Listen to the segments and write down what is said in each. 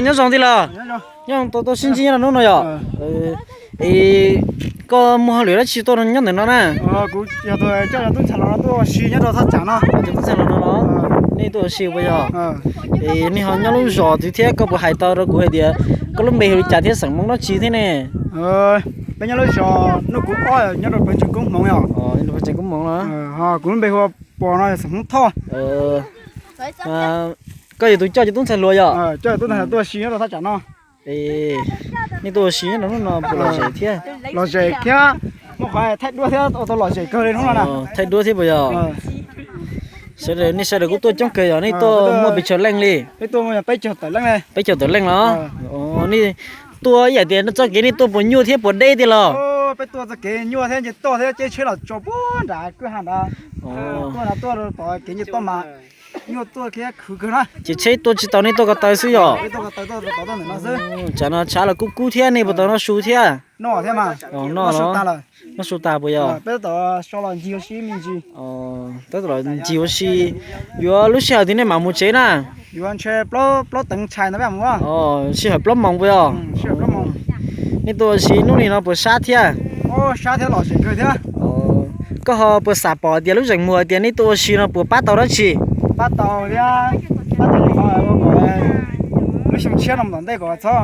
Nyob zoo tij laug. Nyob zoo, tau tuaj sib ntsib nyob rau hnub no yom? Es koj muaj hauj lwm dab tsi tuaj nyob ntawm no na? Kuv yog tus coj cov tub ntxhais los no tuaj ua si nyob rau thaj tsam no. Cov tub ntxhais los no los? Nej tuaj ua si puas yog? Es nej ho nyob lub zos twg thiab koj puas hais tau rau kuv hais tias koj lub npe hu li cas thiab xeem Hmoob dab tsi thiab ne? Peb nyob lub zos Nuj Kuv ob nyob rau pawg ntseeg Koob Hmoov yom. Pawg ntseeg Koob Hmoov los? Kuv lub npe hu ua Pos no, xeem Hmoob Thoj. Koj yog tus coj cov tub ntxhais hluas yom? Coj tub ntxhais hluas tuaj ua si nyob rau thaj tsam no. Nej tuaj ua si nyob rau hnub no puas lom zem thiab? Lom zem thiab, muaj qhov thaij duab thiab ua tau lom zem kawg li hnub no na. Thaij duab thiab puas yog? Sawv daws, nej sawv daws kuj tuaj coob kawg yog nej tuaj muaj pes tsawg leej li? Peb tuaj muaj peb caug tawm leej. Peb caug tawm leej los? Nej tuaj ib yam tias txoj kev nej tuaj puas nyuaj thiab puas deb tiag los? Peb tuaj txoj kev nyuaj thiab nce toj thiab caij tsheb los tso puag nram kwj ha nrad. Tuaj nrad tuaj tod kev nce toj mas nyuaj tuaj thiab khwv kawg na. Ces tsheb tuaj tsis tau nej tuaj ko taw xwb yom? Tsam no tshav los kub kub thiab nej puas tau noj su thiab? Noj thiab mas. Noj su tas puas yog? Peb tab tom so los ncig ua si me ntsis. Tab tom los ncig ua si. Yuav lub sij hawm twg nej mam mus tsev na? Yuav ntshe plaub teev tshais ntawd peb mus. Sij hawm plaub moos puas yog? Nej tuaj ua si hnub no puas sab thiab? Sab thiab, lom zem kawg thiab. Koj ho puas xam pom tias lub zeem muag tias nej tuaj ua si no puas pab tau dab tsi? Pab tau thiab, pab tau lub xyoo tshiab no mus tom ntej kom txhob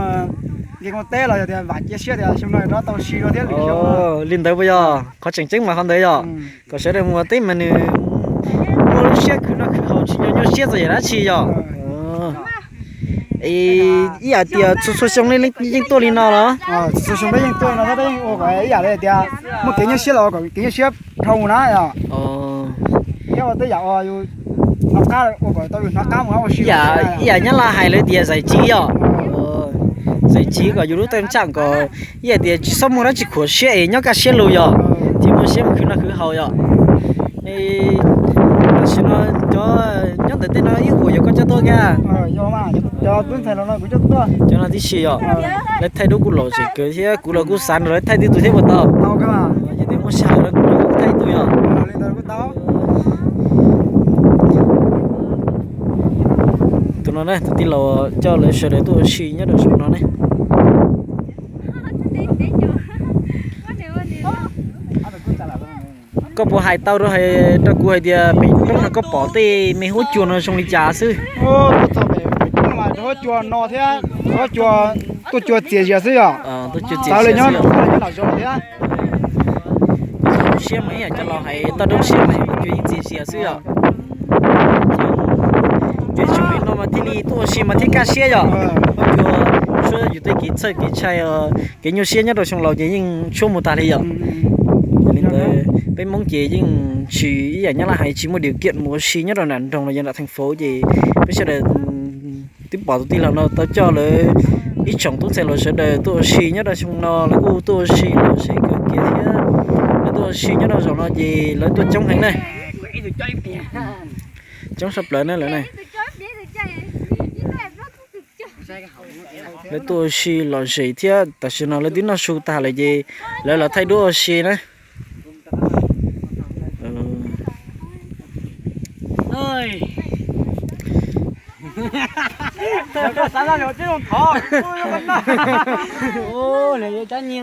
nkees ua teb los yog tias vam cia siab tias xyoo no rov tau si dua thiab lwm xyoo. Li ntawd puas yog? Qhov tseem ceeb mas qhov ntawd yog kom sawv daws mus ua teb mas nws muaj lub siab khwv noj khwv haus tsis nco nyuaj siab txog yam dab tsi yom. Ib yam tias txhua txhua xyoo nej yeej tuaj li no los? Txhua txhua xyoo peb yeej tuaj li no thiab peb yeej ua kom ib yam li tias muaj kev nyuaj siab los ua kom kev nyuaj siab dhau mus na yom. Thiab ua tej yam uas yus hnov qab ua kom tau yus hnov qab mus ua si. Ib yam Nyab Laj hais lawv tias zais tsiv yom. Zais tsiv kom yus lub teej tsam kom ib yam tias tsis txhob muaj dab tsi khuam siab es nyob kaj siab lug yom, thiaj muaj siab mus khwv noj khwv haus yom. Tam sim no cov nyob ntawm tej no ib huam yog koj coj tuaj kiag? Cov no tib si yom. Lawv thaij duab kuj lom zem kawg thiab kuv los kuj xav nrog lawv thaij tib tug thiab puas tau? Yog tias muaj sij hawm lawv kuj thaij ib tug yom. Tus no na, tus tij laug coj lawv sawv daws tuaj ua si nyob rau saum no ne. Koj puas hais tau rau hais rau kuv hais tias pem roob no koj pom tej me huab cua no zoo li cas xwb? Tuaj txog pem roob mas huab cua no thiab, huab cua, tuaj cua txias zias xwb yom. Tuaj cua txias zias xwb yom. Siab mas ib yam coj los hais toj roob siab mas huab cua yeej txias zias xwb yom. Ces xyoo no mas thiaj li tuaj ua si mas thiaj kaj siab yom. Huab cua tshuab yus tej kev txhawj kev ntshai, kev nyuaj siab nyob rau xyoo laus ces yeej tshuab mus tas li yom. Yog li ntawd peb Hmoob ces yeej tsis ib yam Nyab Laj hais tsis muaj điều kiện mus ua si nyob rau nram nroog los yog nram theej fauv ces peb sawv daws twb pom tus tij laug no tau coj lawv ib tsoom tub ntxhais hluas sawv daws tuaj ua si nyob rau xyoo no, lawv kuj tuaj ua si lom zem kawg kiag thiab. Lawv tuaj ua si nyob rau zaum no ces lawv tuaj coob heev na. Coob saj plaws na lawv na. Lawv tuaj ua si lom zem thiab tam sim no lawv twb noj su tag lawm ces lawv los thaij duab ua si na.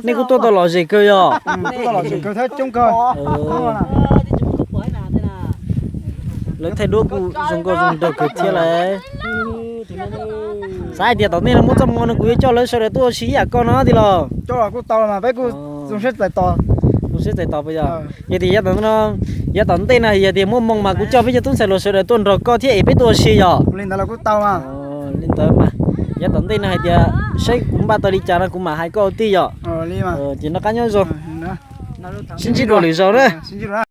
Nej kuj tuaj tau lom zem kawg yog? Lawv thaij duab kuj zoo nkauj zoo nraug kawg thiab lawm. Xav hais tias tom ntej no muaj txoj hmoo no kuv yuav coj lawv sawv daws tuaj ua si ib yam koj no tij laug. Coj los kuj tau mas peb kuj zoo siab txais tos. Zoo siab txais tos puas yog? Yog tias yav tom no, yav tom ntej no yog tias muaj hmoo mas kuv coj peb cov tub ntxhais hluas sawv daws tuaj nrog koj thiab es peb tuaj ua si yom? Li ntawd los kuj tau mas. Li ntawd mas, yav tom ntej no hais tias saib kuv npaj tau li cas no kuv mam hais koj ua tij yom. Ces noj qab nyob zoo. Sib ntsib dua lwm zaus na.